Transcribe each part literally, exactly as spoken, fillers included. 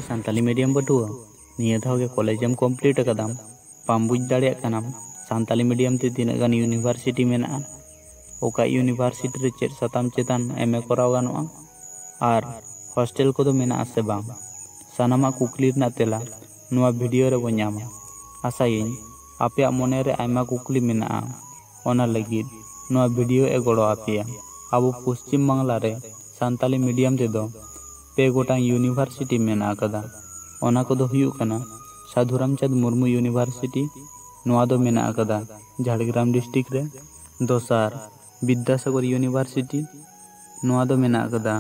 Santali medium ᱯᱟᱹᱴᱷᱩᱣᱟᱹ, ᱱᱤᱭᱟᱹ ᱫᱷᱟᱣ ᱜᱮ ᱠᱚᱞᱮᱡᱽ ᱮᱢ ᱠᱚᱢᱯᱞᱤᱴ ᱟᱠᱟᱫᱟᱢ, ᱵᱟᱢ ᱵᱩᱡᱽ ᱫᱟᱲᱮᱭᱟᱜ ᱠᱟᱱᱟᱢ ᱥᱟᱱᱛᱟᱞᱤ ᱢᱤᱰᱤᱭᱟᱢ ᱛᱮ ᱛᱤᱱᱟᱹᱜ ᱜᱟᱱ ᱤᱭᱩᱱᱤᱵᱷᱟᱨᱥᱤᱴᱤ ᱢᱮᱱᱟᱜᱼᱟ, ᱚᱠᱟ ᱤᱭᱩᱱᱤᱵᱷᱟᱨᱥᱤᱴᱤ ᱨᱮ ᱪᱮᱫ ᱥᱟᱛᱟᱢ ᱪᱮᱛᱟᱱ ᱮᱢ ᱮ ᱠᱚᱨᱟᱣ ᱜᱟᱱᱚᱜᱼᱟ, ᱟᱨ ᱦᱳᱥᱴᱮᱞ ᱠᱚᱫᱚ ᱢᱮᱱᱟᱜᱼᱟ ᱥᱮ ᱵᱟᱝ? ᱥᱟᱱᱟᱢᱟᱜ ᱠᱩᱠᱞᱤ ᱨᱮᱱᱟᱜ ᱛᱮᱞᱟ ᱱᱚᱣᱟ ᱵᱷᱤᱰᱤᱭᱳ ᱨᱮᱵᱚ ᱧᱟᱢᱟ᱾ ᱟᱥᱟᱭᱟᱹᱧ ᱟᱯᱮᱭᱟᱜ ᱢᱚᱱᱮ ᱨᱮ ᱟᱭᱢᱟ ᱠᱩᱠᱞᱤ ᱢᱮᱱᱟᱜᱼᱟ, ᱚᱱᱟ ᱞᱟᱹᱜᱤᱫ ᱱᱚᱣᱟ ᱵᱷᱤᱰᱤᱭᱳ ᱮ ᱜᱚᱲᱚ ᱟᱯᱮᱭᱟ᱾ ᱟᱵᱚ ᱯᱚᱥᱪᱤᱢ ᱵᱟᱝᱞᱟ ᱨᱮ ᱥᱟᱱᱛᱟᱞᱤ ᱢᱤᱰᱤᱭᱟᱢ ᱛᱮᱫᱚ ᱯᱮ ᱜᱚᱴᱟᱝ ᱤᱭᱩᱱᱤᱵᱷᱟᱨᱥᱤᱴᱤ ᱢᱮᱱᱟᱜ ᱟᱠᱟᱫᱟ᱾ ᱚᱱᱟ ᱠᱚᱫᱚ ᱦᱩᱭᱩᱜ ᱠᱟᱱᱟ ᱥᱟᱫᱷᱩ ᱨᱟᱢᱪᱟᱸᱫᱽ ᱢᱩᱨᱢᱩ ᱤᱭᱩᱱᱤᱵᱷᱟᱨᱥᱤᱴᱤ, ᱱᱚᱣᱟ ᱫᱚ ᱢᱮᱱᱟᱜ ᱟᱠᱟᱫᱟ ᱡᱷᱟᱲᱜᱨᱟᱢ ᱰᱤᱥᱴᱨᱤᱠᱴ ᱨᱮ᱾ ᱫᱚᱥᱟᱨ, ᱵᱤᱫᱽᱫᱟᱥᱟᱜᱚᱨ ᱤᱭᱩᱱᱤᱵᱷᱟᱨᱥᱤᱴᱤ, ᱱᱚᱣᱟ ᱫᱚ ᱢᱮᱱᱟᱜ ᱟᱠᱟᱫᱟ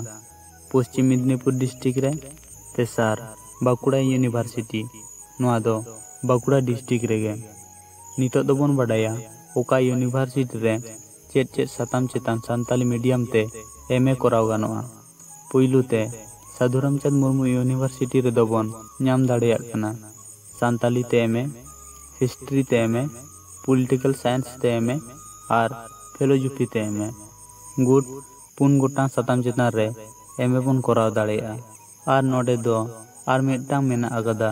ᱯᱚᱥᱪᱤᱢ ᱢᱮᱫᱽᱱᱤᱯᱩᱨ ᱰᱤᱥᱴᱨᱤᱠᱴ ᱨᱮ᱾ ᱛᱮᱥᱟᱨ, ᱵᱟᱸᱠᱩᱲᱟ ᱤᱭᱩᱱᱤᱵᱷᱟᱨᱥᱤᱴᱤ, ᱱᱚᱣᱟ ᱫᱚ ᱵᱟᱸᱠᱩᱲᱟ ᱰᱤᱥᱴᱨᱤᱠᱴ ᱨᱮᱜᱮ᱾ ᱱᱤᱛᱚᱜ ᱫᱚᱵᱚᱱ ᱵᱟᱰᱟᱭᱟ ᱚᱠᱟ ᱤᱭᱩᱱᱤᱵᱷᱟᱨᱥᱤᱴᱤ ᱨᱮ ᱪᱮᱫ ᱪᱮᱫ ᱥᱟᱛᱟᱢ ᱪᱮᱛᱟᱱ ᱥᱟᱱᱛᱟᱞᱤ ᱢᱤᱰᱤᱭᱟᱢ ᱛᱮ ᱮᱢ ᱮ ᱠᱚᱨᱟᱣ ᱜᱟᱱᱚᱜᱼᱟ᱾ ᱯᱩᱭᱞᱩ ᱛᱮ, ᱥᱟᱫᱷᱩ ᱨᱟᱢᱪᱟᱸᱫᱽ ᱢᱩᱨᱢᱩ ᱤᱭᱩᱱᱤᱵᱷᱟᱨᱥᱤᱴᱤ ᱨᱮᱫᱚ ᱵᱚᱱ ᱧᱟᱢ ᱫᱟᱲᱮᱭᱟᱜ ᱠᱟᱱᱟ ᱥᱟᱱᱛᱟᱞᱤ ᱛᱮ ᱮᱢ ᱮ, ᱦᱤᱥᱴᱨᱤ ᱛᱮ ᱮᱢ ᱮ, ᱯᱚᱞᱤᱴᱤᱠᱟᱞ ᱥᱟᱭᱮᱱᱥ ᱛᱮ ᱮᱢ ᱮ ᱟᱨ ᱯᱷᱤᱞᱳᱡᱚᱯᱷᱤ ᱛᱮ ᱮᱢ ᱮ᱾ ᱜᱩᱴ ᱯᱩᱱ ᱜᱚᱴᱟᱝ ᱥᱟᱛᱟᱢ ᱪᱮᱛᱟᱱ ᱨᱮ ᱮᱢ ᱮ ᱵᱚᱱ ᱠᱚᱨᱟᱣ ᱫᱟᱲᱮᱭᱟᱜᱼᱟ᱾ ᱟᱨ ᱱᱚᱰᱮ ᱫᱚ ᱟᱨ ᱢᱤᱫᱴᱟᱝ ᱢᱮᱱᱟᱜ ᱟᱠᱟᱫᱟ,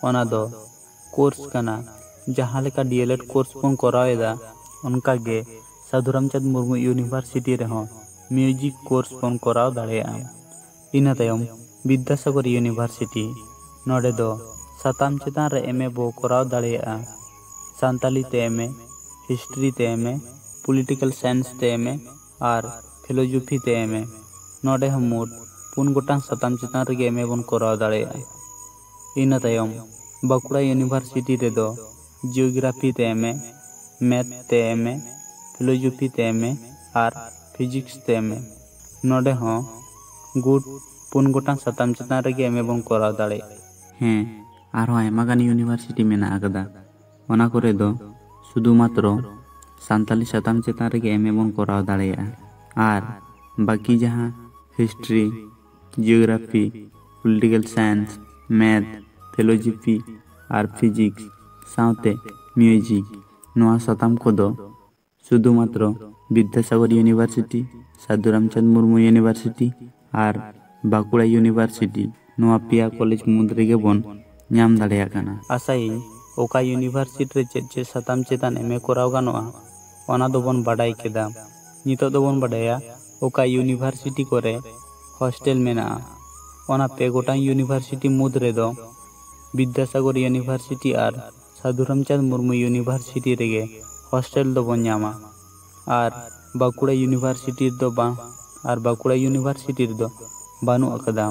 ᱚᱱᱟ ᱫᱚ ᱠᱳᱨᱥ ᱠᱟᱱᱟ᱾ ᱡᱟᱦᱟᱸ ᱞᱮᱠᱟ ᱰᱤ ᱮᱞ ᱮᱰ ᱠᱳᱨᱥ ᱵᱚᱱ ᱠᱚᱨᱟᱣ ᱮᱫᱟ, ᱚᱱᱠᱟ ᱜᱮ ᱥᱟᱫᱷᱩ ᱨᱟᱢᱪᱟᱸᱫᱽ ᱢᱩᱨᱢᱩ ᱤᱭᱩᱱᱤᱵᱷᱟᱨᱥᱤᱴᱤ ᱨᱮᱦᱚᱸ ᱢᱤᱭᱩᱡᱤᱠ ᱠᱳᱨᱥ ᱵᱚᱱ ᱠᱚᱨᱟᱣ ᱫᱟᱲᱮᱭᱟᱜᱼᱟ᱾ ᱤᱱᱟᱹ ᱛᱟᱭᱚᱢ ᱵᱤᱫᱽᱫᱟᱥᱟᱜᱚᱨ ᱤᱭᱩᱱᱤᱵᱷᱟᱨᱥᱤᱴᱤ, ᱱᱚᱰᱮ ᱫᱚ ᱥᱟᱛᱟᱢ ᱪᱮᱛᱟᱱ ᱨᱮ ᱮᱢ ᱮ ᱵᱚ ᱠᱚᱨᱟᱣ ᱫᱟᱲᱮᱭᱟᱜᱼᱟ᱾ ᱥᱟᱱᱛᱟᱞᱤ ᱛᱮ ᱮᱢ ᱮ, ᱦᱤᱥᱴᱨᱤ ᱛᱮ ᱮᱢ ᱮ, ᱯᱚᱞᱤᱴᱤᱠᱟᱞ ᱥᱟᱭᱮᱱᱥ ᱛᱮ ᱮᱢ ᱮ ᱟᱨ ᱯᱷᱤᱞᱳᱡᱚᱯᱷᱤ ᱛᱮ ᱮᱢ ᱮ᱾ ᱱᱚᱰᱮ ᱦᱚᱸ ᱢᱳᱴ ᱯᱩᱱ ᱜᱚᱴᱟᱝ ᱥᱟᱛᱟᱢ ᱪᱮᱛᱟᱱ ᱨᱮᱜᱮ ᱮᱢ ᱮ ᱵᱚᱱ ᱠᱚᱨᱟᱣ ᱫᱟᱲᱮᱭᱟᱜᱼᱟ᱾ ᱤᱱᱟᱹ ᱛᱟᱭᱚᱢ ᱵᱟᱸᱠᱩᱲᱟ ᱤᱭᱩᱱᱤᱵᱷᱟᱨᱥᱤᱴᱤ ᱨᱮᱫᱚ ᱡᱤᱭᱳᱜᱨᱟᱯᱷᱤ ᱛᱮ ᱮᱢ ᱮ, ᱢᱮᱛᱷ ᱛᱮ ᱮᱢ ᱮ, ᱯᱷᱤᱞᱳᱡᱚᱯᱷᱤ ᱛᱮ ᱮᱢ ᱮ ᱟᱨ ᱯᱷᱤᱡᱤᱠᱥ ᱛᱮ ᱮᱢ ᱮ᱾ ᱱᱚᱰᱮ ᱦᱚᱸ ᱜᱩᱴ ᱯᱩᱱ ᱜᱚᱴᱟᱝ ᱥᱟᱛᱟᱢ ᱪᱮᱛᱟᱱ ᱨᱮᱜᱮ ᱮᱢ ᱮ ᱵᱚᱱ ᱠᱚᱨᱟᱣ ᱫᱟᱲᱮᱭᱟᱜᱼᱟ᱾ ᱦᱮᱸ, ᱟᱨᱦᱚᱸ ᱟᱭᱢᱟ ᱜᱟᱱ ᱤᱭᱩᱱᱤᱵᱷᱟᱨᱥᱤᱴᱤ ᱢᱮᱱᱟᱜ ᱟᱠᱟᱫᱟ᱾ ᱚᱱᱟ ᱠᱚᱨᱮ ᱫᱚ ᱥᱩᱫᱷᱩ ᱢᱟᱛᱨᱚ ᱥᱟᱱᱛᱟᱞᱤ ᱥᱟᱛᱟᱢ ᱪᱮᱛᱟᱱ ᱨᱮᱜᱮ ᱮᱢ ᱮ ᱵᱚᱱ ᱠᱚᱨᱟᱣ ᱫᱟᱲᱮᱭᱟᱜᱼᱟ᱾ ᱟᱨ ᱵᱟᱹᱠᱤ ᱡᱟᱦᱟᱸ history, geography, political science, math, philosophy ᱟᱨ ᱯᱷᱤᱡᱤᱠᱥ ᱥᱟᱶᱛᱮ ᱢᱤᱭᱩᱡᱤᱠ, ᱱᱚᱣᱟ ᱥᱟᱛᱟᱢ ᱠᱚᱫᱚ ᱥᱩᱫᱷᱩ ᱢᱟᱛᱨᱚ ᱵᱤᱫᱽᱫᱟᱥᱟᱜᱚᱨ ᱤᱭᱩᱱᱤᱵᱷᱟᱨᱥᱤᱴᱤ, ᱥᱟᱫᱷᱩ ᱨᱟᱢᱪᱟᱸᱫᱽ ᱢᱩᱨᱢᱩ ᱤᱭᱩᱱᱤᱵᱷᱟᱨᱥᱤᱴᱤ ᱟᱨ ᱵᱟᱸᱠᱩᱲᱟ ᱤᱭᱩᱱᱤᱵᱷᱟᱨᱥᱤᱴᱤ, ᱱᱚᱣᱟ ᱯᱮᱭᱟ ᱠᱚᱞᱮᱡᱽ ᱢᱩᱫᱽ ᱨᱮᱜᱮ ᱵᱚᱱ ᱧᱟᱢ ᱫᱟᱲᱮᱭᱟᱜ ᱠᱟᱱᱟ᱾ ᱟᱥᱟᱭᱟᱹᱧ ᱚᱠᱟ ᱤᱭᱩᱱᱤᱵᱷᱟᱨᱥᱤᱴᱤ ᱨᱮ ᱪᱮᱫ ᱪᱮᱫ ᱥᱟᱛᱟᱢ ᱪᱮᱛᱟᱱ ᱮᱢ ᱮ ᱠᱚᱨᱟᱣ ᱜᱟᱱᱚᱜᱼᱟ, ᱚᱱᱟ ᱫᱚᱵᱚᱱ ᱵᱟᱰᱟᱭ ᱠᱮᱫᱟ᱾ ᱱᱤᱛᱚᱜ ᱫᱚᱵᱚᱱ ᱵᱟᱰᱟᱭᱟ ᱚᱠᱟ ᱤᱭᱩᱱᱤᱵᱷᱟᱨᱥᱤᱴᱤ ᱠᱚᱨᱮ ᱦᱚᱥᱴᱮᱞ ᱢᱮᱱᱟᱜᱼᱟ᱾ ᱚᱱᱟ ᱯᱮ ᱜᱚᱴᱟᱝ ᱤᱭᱩᱱᱤᱵᱷᱟᱨᱥᱤᱴᱤ ᱢᱩᱫᱽ ᱨᱮᱫᱚ ᱵᱤᱫᱽᱫᱟᱥᱟᱜᱚᱨ ᱤᱭᱩᱱᱤᱵᱷᱟᱨᱥᱤᱴᱤ ᱟᱨ ᱥᱟᱹᱫᱷᱩ ᱨᱟᱢᱪᱟᱸᱫᱽ ᱢᱩᱨᱢᱩ ᱤᱭᱩᱱᱤᱵᱷᱟᱨᱥᱤᱴᱤ ᱨᱮᱜᱮ ᱦᱚᱥᱴᱮᱞ ᱫᱚᱵᱚᱱ ᱧᱟᱢᱟ᱾ ᱟᱨ ᱵᱟᱸᱠᱩᱲᱟ ᱤᱭᱩᱱᱤᱵᱷᱟᱨᱥᱤᱴᱤ ᱨᱮᱫᱚ ᱵᱟᱝ, ᱟᱨ ᱵᱟᱸᱠᱩᱲᱟ ᱤᱭᱩᱱᱤᱵᱷᱟᱨᱥᱤᱴᱤ ᱨᱮᱫᱚ ᱵᱟᱹᱱᱩᱜ ᱟᱠᱟᱫᱟ᱾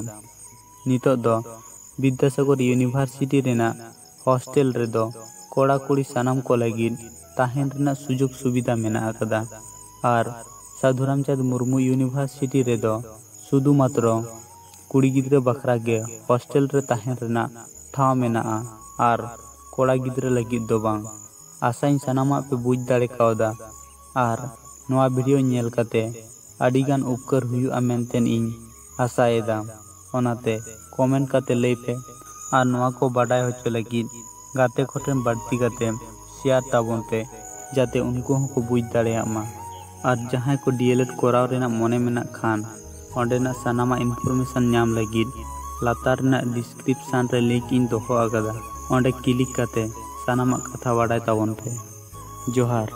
ᱱᱤᱛᱚᱜ ᱫᱚ ᱵᱤᱫᱽᱫᱟᱥᱟᱜᱚᱨ ᱤᱭᱩᱱᱤᱵᱷᱟᱨᱥᱤᱴᱤ ᱨᱮᱱᱟᱜ ᱦᱚᱥᱴᱮᱞ ᱨᱮᱫᱚ ᱠᱚᱲᱟ ᱠᱩᱲᱤ ᱥᱟᱱᱟᱢ ᱠᱚ ᱞᱟᱹᱜᱤᱫ ᱛᱟᱦᱮᱱ ᱨᱮᱱᱟᱜ ᱥᱩᱡᱳᱜᱽ ᱥᱩᱵᱤᱫᱷᱟ ᱢᱮᱱᱟᱜ ᱟᱠᱟᱫᱟ᱾ ᱟᱨ ᱥᱟᱹᱫᱷᱩ ᱨᱟᱢᱪᱟᱸᱫᱽ ᱢᱩᱨᱢᱩ ᱤᱭᱩᱱᱤᱵᱷᱟᱨᱥᱤᱴᱤ ᱨᱮᱫᱚ ᱥᱩᱫᱷᱩ ᱢᱟᱛᱨᱚ ᱠᱩᱲᱤ ᱜᱤᱫᱽᱨᱟᱹ ᱵᱟᱠᱷᱨᱟ ᱜᱮ ᱦᱚᱥᱴᱮᱞ ᱨᱮ ᱛᱟᱦᱮᱱ ᱨᱮᱱᱟᱜ ᱴᱷᱟᱶ ᱢᱮᱱᱟᱜᱼᱟ, ᱟᱨ ᱠᱚᱲᱟ ᱜᱤᱫᱽᱨᱟᱹ ᱞᱟᱹᱜᱤᱫ ᱫᱚ ᱵᱟᱝ᱾ ᱟᱥᱟᱧ ᱥᱟᱱᱟᱢᱟᱜ ᱯᱮ ᱵᱩᱡᱽ ᱫᱟᱲᱮ ᱠᱟᱣᱫᱟ, ᱟᱨ ᱱᱚᱣᱟ ᱵᱷᱤᱰᱤᱭᱳ ᱧᱮᱞ ᱠᱟᱛᱮ ᱟᱹᱰᱤᱜᱟᱱ ᱩᱯᱠᱟᱹᱨ ᱦᱩᱭᱩᱜᱼᱟ ᱢᱮᱱᱛᱮ ᱤᱧ ᱟᱥᱟᱭᱮᱫᱟ᱾ ᱚᱱᱟᱛᱮ ᱠᱚᱢᱮᱱᱴ ᱠᱟᱛᱮ ᱞᱟᱹᱭ ᱯᱮ, ᱟᱨ ᱱᱚᱣᱟ ᱠᱚ ᱵᱟᱰᱟᱭ ᱦᱚᱪᱚ ᱞᱟᱹᱜᱤᱫ ᱜᱟᱛᱮ ᱠᱚᱴᱷᱮᱱ ᱵᱟᱹᱲᱛᱤ ᱠᱟᱛᱮ ᱥᱮᱭᱟᱨ ᱛᱟᱵᱚᱱ ᱯᱮ, ᱡᱟᱛᱮ ᱩᱱᱠᱩ ᱦᱚᱸᱠᱚ ᱵᱩᱡᱽ ᱫᱟᱲᱮᱭᱟᱜ ᱢᱟ᱾ ᱟᱨ ᱡᱟᱦᱟᱸᱭ ᱠᱚ ᱰᱤ ᱮᱞ ᱮᱰ ᱠᱚᱨᱟᱣ ᱨᱮᱱᱟᱜ ᱢᱚᱱᱮ ᱢᱮᱱᱟᱜ ᱠᱷᱟᱱ, ᱚᱸᱰᱮᱱᱟᱜ ᱥᱟᱱᱟᱢᱟᱜ ᱤᱱᱯᱷᱚᱨᱢᱮᱥᱚᱱ ᱧᱟᱢ ᱞᱟᱹᱜᱤᱫ ᱞᱟᱛᱟᱨ ᱨᱮᱱᱟᱜ ᱰᱤᱥᱠᱨᱤᱯᱥᱚᱱ ᱨᱮ ᱞᱤᱝᱠ ᱤᱧ ᱫᱚᱦᱚ ᱟᱠᱟᱫᱟ, ᱚᱸᱰᱮ ᱠᱞᱤᱠ ᱠᱟᱛᱮ ᱥᱟᱱᱟᱢᱟᱜ ᱠᱟᱛᱷᱟ ᱵᱟᱰᱟᱭ ᱛᱟᱵᱚᱱ ᱯᱮ᱾ ᱡᱚᱦᱟᱨ᱾